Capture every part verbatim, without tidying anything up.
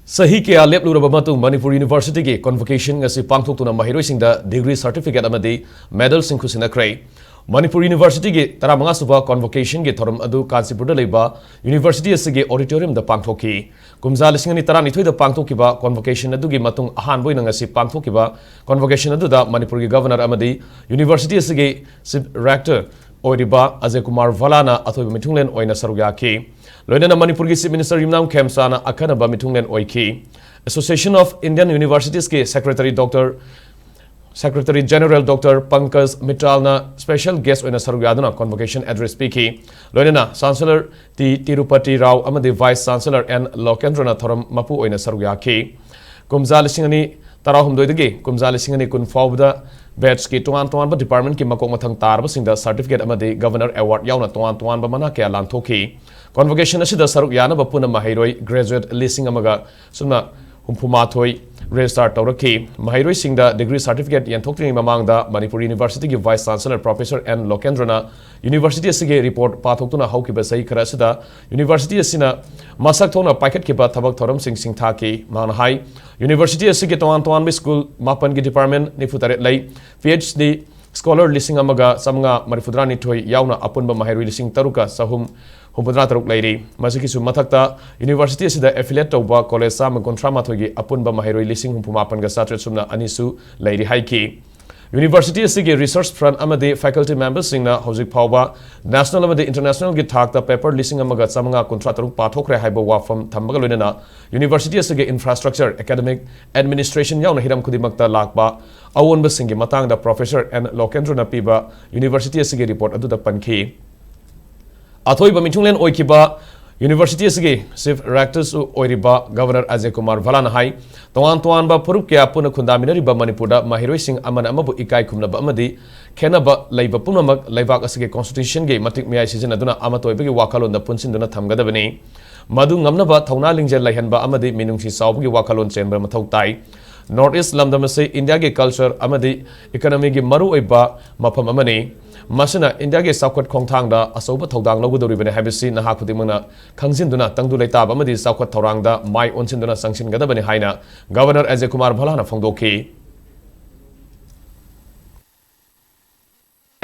ꯆꯍꯤ ꯀꯌꯥ ꯂꯦꯞꯂꯨꯔꯕ ꯃꯇꯨꯡ ꯃꯅꯤꯄꯨꯔ ꯌꯨꯅꯤꯚꯔꯁꯤꯇꯤꯒꯤ ꯀꯣꯟꯚꯣꯀꯦꯁꯟ ꯉꯁꯤ ꯄꯥꯡꯊꯣꯛꯇꯨꯅ ꯃꯍꯩꯔꯣꯏꯁꯤꯡꯗ ꯗꯤꯒ꯭ꯔꯤ ꯁꯥꯔꯇꯤꯐꯤꯀꯦꯠ ꯑꯃꯗꯤ ꯃꯦꯗꯜꯁꯤꯡ ꯈꯨꯠꯁꯤꯟꯅꯈ꯭ꯔꯦ꯫ ꯃꯅꯤꯄꯨꯔ ꯌꯨꯅꯤꯚꯔꯁꯤꯇꯤꯒꯤ ꯇꯔꯥꯃꯉꯥ ꯁꯨꯕ ꯀꯣꯟꯚꯣꯀꯦꯁꯟꯒꯤ ꯊꯧꯔꯝ ꯑꯗꯨ ꯀꯥꯟꯆꯤꯄꯨꯔꯗ ꯂꯩꯕ ꯌꯨꯅꯤꯚꯔꯁꯤꯇꯤ ꯑꯁꯤꯒꯤ ꯑꯣꯗꯤꯇꯣꯔꯤꯌꯝꯗ ꯄꯥꯡꯊꯣꯛꯈꯤ꯫ ꯀꯨꯝꯖꯥ ꯂꯤꯁꯤꯡ ꯑꯅꯤ ꯇꯔꯥꯅꯤꯊꯣꯏꯗ ꯄꯥꯡꯊꯣꯛꯈꯤꯕ ꯀꯣꯟꯚꯣꯀꯦꯁꯟ ꯑꯗꯨꯒꯤ ꯃꯇꯨꯡ ꯑꯍꯥꯟꯕ ꯑꯣꯏꯅ ꯉꯁꯤ ꯄꯥꯡꯊꯣꯛꯈꯤꯕ ꯀꯣꯟꯚꯣꯀꯦꯁꯟ ꯑꯗꯨꯗ ꯃꯅꯤꯄꯨꯔꯒꯤ ꯒꯚꯔꯅꯔ ꯑꯃꯗꯤ ꯌꯨꯅꯤꯚꯔꯁꯤꯇꯤ ꯑꯁꯤꯒꯤ ꯆꯤꯐ ꯔꯦꯛꯇꯔ ꯑꯣꯏꯔꯤꯕ ꯑꯖꯌ ꯀꯨꯃꯥꯔ ꯚꯂꯥꯅ ꯑꯊꯣꯏꯕ ꯃꯤꯊꯨꯡꯂꯦꯟ ꯑꯣꯏꯅ ꯁꯔꯨꯛ ꯌꯥꯈꯤ꯫ ꯂꯣꯏꯅꯅ ꯃꯅꯤꯄꯨꯔꯒꯤ ꯆꯤꯐ ꯃꯤꯅꯤꯁꯇꯔ ꯌꯨꯝꯅꯥꯝ ꯈꯦꯝꯆꯥꯅ ꯑꯈꯟꯅꯕ ꯃꯤꯊꯨꯡꯂꯦꯟ ꯑꯣꯏꯈꯤ꯫ ꯑꯦꯁꯣꯁꯤꯌꯦꯁꯟ ꯑꯣꯐ ꯏꯟꯗꯤꯌꯟ ꯌꯨꯅꯤꯚꯔꯁꯤꯇꯤꯁꯀꯤ secretary doctor secretary general doctor Pankaj ꯃꯤꯠꯇꯥꯜꯅ ꯁ꯭ꯄꯦꯁꯦꯜ ꯒꯦꯁ ꯑꯣꯏꯅ ꯁꯔꯨꯛ ꯌꯥꯗꯨꯅ ꯀꯣꯟꯚꯣꯀꯦꯁꯟ ꯑꯦꯗ꯭ꯔꯦꯁ ꯄꯤꯈꯤ꯫ ꯂꯣꯏꯅꯅ ꯆꯥꯟꯁꯦꯂꯔ ꯇꯤ ꯇꯤꯔꯨꯄꯇꯤ ꯔꯥꯎ ꯑꯃꯗꯤ ꯚꯥꯏꯁ ꯆꯥꯟꯁꯦꯂꯔ ꯑꯦꯟ ꯂꯣꯀꯦꯟꯗ꯭ꯔꯅ ꯊꯧꯔꯝ ꯃꯄꯨ ꯑꯣꯏꯅ ꯁꯔꯨꯛ ꯌꯥꯈꯤ꯫ ꯀꯨꯝꯖꯥ ꯂꯤꯁꯤꯡ ꯑꯅꯤ ꯇꯔꯥꯍꯨꯝꯗꯣꯏꯗꯒꯤ ꯀꯨꯝꯖꯥ ꯂꯤꯁꯤꯡ ꯑꯅꯤ ꯀꯨꯟ ꯐꯥꯎꯕꯗ ꯕꯦꯠꯁꯀꯤ ꯇꯣꯉꯥꯟ ꯇꯣꯉꯥꯟꯕ ꯗꯤꯄꯥꯔꯠꯃꯦꯟꯠꯀꯤ ꯃꯀꯣꯛ ꯃꯊꯪ ꯇꯥꯔꯕꯁꯤꯡꯗ ꯁꯥꯔꯇꯤꯐꯤꯀꯦꯠ ꯑꯃꯗꯤ ꯒꯚꯔꯅꯔ ꯑꯦꯋꯥꯔꯗ ꯌꯥꯎꯅ ꯇꯣꯉꯥꯟ ꯇꯣꯉꯥꯟꯕ ꯃꯅꯥ ꯀꯌꯥ ꯂꯥꯟꯊꯣꯛꯈꯤ꯫ ꯀꯣꯟꯚꯣꯀꯦꯁꯟ ꯑꯁꯤꯗ ꯁꯔꯨꯛ ꯌꯥꯅꯕ ꯄꯨꯟꯅ ꯃꯍꯩꯔꯣꯏ ꯒ꯭ꯔꯦꯖꯨꯑꯦꯠ ꯂꯤꯁꯤꯡ ꯑꯃꯒ ꯁꯨꯞꯅ ꯍꯨꯝꯐꯨꯃꯥꯊꯣꯏ ꯔꯦꯖꯤꯁꯇꯥꯔ ꯇꯧꯔꯛꯈꯤ꯫ ꯃꯍꯩꯔꯣꯏꯁꯤꯡꯗ ꯗꯤꯒ꯭ꯔꯤ ꯁꯥꯔꯇꯤꯐꯤꯀꯦꯠ ꯌꯦꯟꯊꯣꯛꯇ꯭ꯔꯤꯉꯩ ꯃꯃꯥꯡꯗ ꯃꯅꯤꯄꯨꯔ ꯌꯨꯅꯤꯚꯔꯁꯤꯇꯤꯒꯤ ꯚꯥꯏꯁ ꯆꯥꯟꯁꯦꯂꯔ ꯄ꯭ꯔꯣꯐꯦꯁꯔ ꯑꯦꯟ ꯂꯣꯀꯦꯟꯗ꯭ꯔꯅ ꯌꯨꯅꯤꯚꯔꯁꯤꯇꯤ ꯑꯁꯤꯒꯤ ꯔꯤꯄꯣꯔꯠ ꯄꯥꯊꯣꯛꯇꯨꯅ ꯍꯧꯈꯤꯕ ꯆꯍꯤ ꯈꯔ ꯑꯁꯤꯗ ꯌꯨꯅꯤꯚꯔꯁꯤꯇꯤ ꯑꯁꯤꯅ ꯃꯁꯛ ꯊꯣꯛꯅ ꯄꯥꯏꯈꯠꯈꯤꯕ ꯊꯕꯛ ꯊꯧꯔꯝꯁꯤꯡ ꯁꯤꯡꯊꯥꯈꯤ꯫ ꯃꯍꯥꯛꯅ ꯍꯥꯏ, ꯌꯨꯅꯤꯚꯔꯁꯤꯇꯤ ꯑꯁꯤꯒꯤ ꯇꯣꯉꯥꯟ ꯇꯣꯉꯥꯟꯕ ꯁ꯭ꯀꯨꯜ ꯃꯥꯄꯟꯒꯤ ꯗꯤꯄꯥꯔꯠꯃꯦꯟꯠ ꯅꯤꯐꯨ ꯇꯔꯦꯠ ꯂꯩ꯫ ꯄꯤ ꯑꯩꯆ ꯗꯤ ꯁ꯭ꯀꯣꯂꯔ ꯂꯤꯁꯤꯡ ꯑꯃꯒ ꯆꯥꯃꯉꯥ ꯃꯔꯤꯐꯨꯇꯔꯥꯅꯤꯊꯣꯏ ꯌꯥꯎꯅ ꯑꯄꯨꯟꯕ ꯃꯍꯩꯔꯣꯏ ꯂꯤꯁꯤꯡ ꯇꯔꯨꯛꯀ ꯆꯍꯨꯝ ꯍꯨꯝꯐꯨꯇꯔꯥ ꯇꯔꯨꯛ ꯂꯩꯔꯤ꯫ ꯃꯁꯤꯒꯤꯁꯨ ꯃꯊꯛꯇ ꯌꯨꯅꯤꯚꯔꯁꯤꯇꯤ ꯑꯁꯤꯗ ꯑꯦꯐꯤꯂꯤꯌꯦꯠ ꯇꯧꯕ ꯀꯣꯂꯦꯖ ꯆꯥꯝꯃ ꯀꯨꯟꯊ꯭ꯔꯥ ꯃꯥꯊꯣꯏꯒꯤ ꯑꯄꯨꯟꯕ ꯃꯍꯩꯔꯣꯏ ꯂꯤꯁꯤꯡ ꯍꯨꯝꯐꯨ ꯃꯥꯄꯟꯒ ꯆꯥꯇ꯭ꯔꯦꯠ ꯁꯨꯞꯅ ꯑꯅꯤꯁꯨ ꯂꯩꯔꯤ ꯍꯥꯏꯈꯤ꯫ ꯌꯨꯅꯤꯚꯔꯁꯤꯇꯤ ꯑꯁꯤꯒꯤ ꯔꯤꯁꯔꯆ ꯐ꯭ꯔꯟꯠ ꯑꯃꯗꯤ ꯐꯦꯀꯜꯇꯤ ꯃꯦꯝꯕꯔꯁꯤꯡꯅ ꯍꯧꯖꯤꯛ ꯐꯥꯎꯕ ꯅꯦꯁꯅꯦꯜ ꯑꯃꯗꯤ ꯏꯟꯇꯔꯅꯦꯁꯅꯦꯜꯒꯤ ꯊꯥꯛꯇ ꯄꯦꯄꯔ ꯂꯤꯁꯤꯡ ꯑꯃꯒ ꯆꯥꯃꯉꯥ ꯀꯨꯟꯊ꯭ꯔꯥ ꯇꯔꯨꯛ ꯄꯥꯊꯣꯛꯈ꯭ꯔꯦ ꯍꯥꯏꯕ ꯋꯥꯐꯝ ꯊꯝꯕꯒ ꯂꯣꯏꯅꯅ ꯌꯨꯅꯤꯚꯔꯁꯤꯇꯤ ꯑꯁꯤꯒꯤ ꯏꯟꯐ꯭ꯔꯥꯁ꯭ꯇ꯭ꯔꯛꯆꯔ, ꯑꯦꯀꯥꯗꯃꯤꯛ ꯑꯦꯗꯃꯤꯅꯤꯁꯇ꯭ꯔꯦꯁꯟ ꯌꯥꯎꯅ ꯍꯤꯔꯝ ꯈꯨꯗꯤꯡꯃꯛꯇ ꯂꯥꯛꯄ ꯑꯑꯣꯟꯕꯁꯤꯡꯒꯤ ꯃꯇꯥꯡꯗ ꯄ꯭ꯔꯣꯐꯦꯁꯔ ꯑꯦꯟ ꯂꯣꯀꯦꯟꯗ꯭ꯔꯅ ꯄꯤꯕ ꯌꯨꯅꯤꯚꯔꯁꯤꯇꯤ ꯑꯁꯤꯒꯤ ꯔꯤꯄꯣꯔꯠ ꯑꯗꯨꯗ ꯄꯟꯈꯤ꯫ ꯑꯊꯣꯏꯕ ꯃꯤꯊꯨꯡꯂꯦꯟ ꯑꯣꯏꯈꯤꯕ ꯌꯨꯅꯤꯚꯔꯁꯤꯇꯤ ꯑꯁꯤꯒꯤ ꯆꯤꯐ ꯔꯦꯛꯇꯔꯁꯨ ꯑꯣꯏꯔꯤꯕ ꯒꯚꯔꯅꯔ ꯑꯖꯌ ꯀꯨꯃꯥꯔ ꯚꯂꯥꯅ ꯍꯥꯏ, ꯇꯣꯉꯥꯟ ꯇꯣꯉꯥꯟꯕ ꯐꯨꯔꯨꯞ ꯀꯌꯥ ꯄꯨꯟꯅ ꯈꯨꯟꯗꯥꯃꯤꯟꯅꯔꯤꯕ ꯃꯅꯤꯄꯨꯔꯗ ꯃꯍꯩꯔꯣꯏꯁꯤꯡ ꯑꯃꯅ ꯑꯃꯕꯨ ꯏꯀꯥꯏ ꯈꯨꯝꯅꯕ ꯑꯃꯗꯤ ꯈꯦꯟꯅꯕ ꯂꯩꯕ ꯄꯨꯝꯅꯃꯛ ꯂꯩꯕꯥꯛ ꯑꯁꯤꯒꯤ ꯀꯣꯟꯁꯇꯤꯇ꯭ꯌꯨꯁꯟꯒꯤ ꯃꯇꯤꯛ ꯃꯌꯥꯏ ꯁꯤꯖꯤꯟꯅꯗꯨꯅ ꯑꯃꯠꯇ ꯑꯣꯏꯕꯒꯤ ꯋꯥꯈꯜꯂꯣꯟꯗ ꯄꯨꯟꯁꯤꯟꯗꯨꯅ ꯊꯝꯒꯗꯕꯅꯤ꯫ ꯃꯗꯨ ꯉꯝꯅꯕ ꯊꯧꯅꯥ ꯂꯤꯡꯖꯦꯜ ꯂꯩꯍꯟꯕ ꯑꯃꯗꯤ ꯃꯤꯅꯨꯡꯁꯤ ꯆꯥꯎꯕꯒꯤ ꯋꯥꯈꯜꯂꯣꯟ ꯆꯦꯟꯕ ꯃꯊꯧ ꯇꯥꯏ꯫ ꯅꯣꯔꯠ ꯏꯁ ꯂꯝꯗꯝ ꯑꯁꯤ ꯏꯟꯗꯤꯌꯥꯒꯤ ꯀꯜꯆꯔ ꯑꯃꯗꯤ ꯏꯀꯣꯅꯣꯃꯤꯒꯤ ꯃꯔꯨꯑꯣꯏꯕ ꯃꯐꯝ ꯑꯃꯅꯤ꯫ ꯃꯁꯤꯅ ꯏꯟꯗꯤꯌꯥꯒꯤ ꯆꯥꯎꯈꯠ ꯈꯣꯡꯊꯥꯡꯗ ꯑꯆꯧꯕ ꯊꯧꯗꯥꯡ ꯂꯧꯒꯗꯧꯔꯤꯕꯅꯤ ꯍꯥꯏꯕꯁꯤ ꯅꯍꯥ ꯈꯨꯗꯤꯡꯃꯛꯅ ꯈꯪꯖꯤꯟꯗꯨꯅ ꯇꯪꯗꯨ ꯂꯩꯇꯥꯕ ꯑꯃꯗꯤ ꯆꯥꯎꯈꯠ ꯊꯧꯔꯥꯡꯗ ꯃꯥꯏ ꯑꯣꯟꯁꯤꯟꯗꯨꯅ ꯆꯪꯁꯤꯟꯒꯗꯕꯅꯤ ꯍꯥꯏꯅ ꯒꯕꯔꯅꯔ ꯑꯖꯌ ꯀꯨꯃꯥꯔ ꯚꯜꯂꯥꯅ ꯐꯣꯡꯗꯣꯛꯈꯤ꯫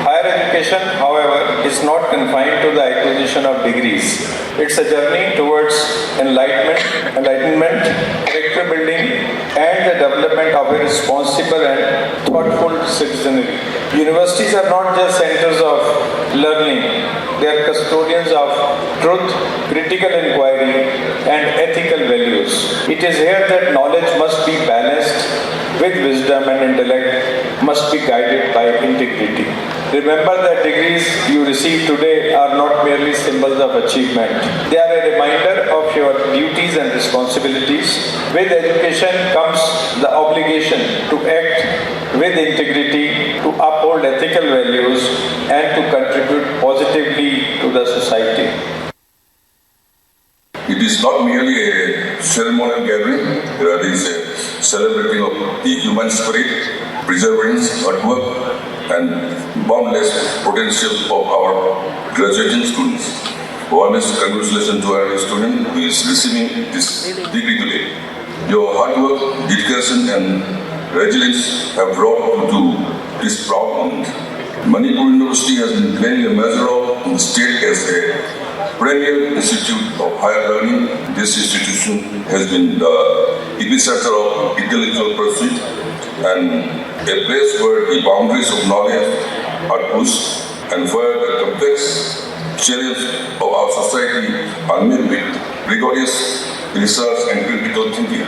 Higher education, however, is not confined to the acquisition of degrees. It's a journey towards enlightenment, enlightenment, character building, and the development of a responsible and thoughtful citizenry. Universities are not just centers of learning, they are custodians of truth, critical inquiry, and ethical values. It is here that knowledge must be balanced with wisdom and intellect must be guided by integrity. Remember that degrees you receive today are not merely symbols of achievement. They are a reminder of your duties and responsibilities. With education comes the obligation to act with integrity, to uphold ethical values, and to contribute positively to the society. It is not merely a ceremonial gathering, rather, it is a celebrating of the human spirit, perseverance, hard work, and boundless potential of our graduating students. Warmest congratulations to every student who is receiving this degree today. Your hard work, dedication, and resilience have brought you to this proud moment. Manipur University has been playing a major role in the state as a premier institute of higher learning. This institution has been the epicenter of intellectual pursuit and a place where the boundaries of knowledge are pushed and where the complex challenges of our society are met with rigorous research and critical thinking.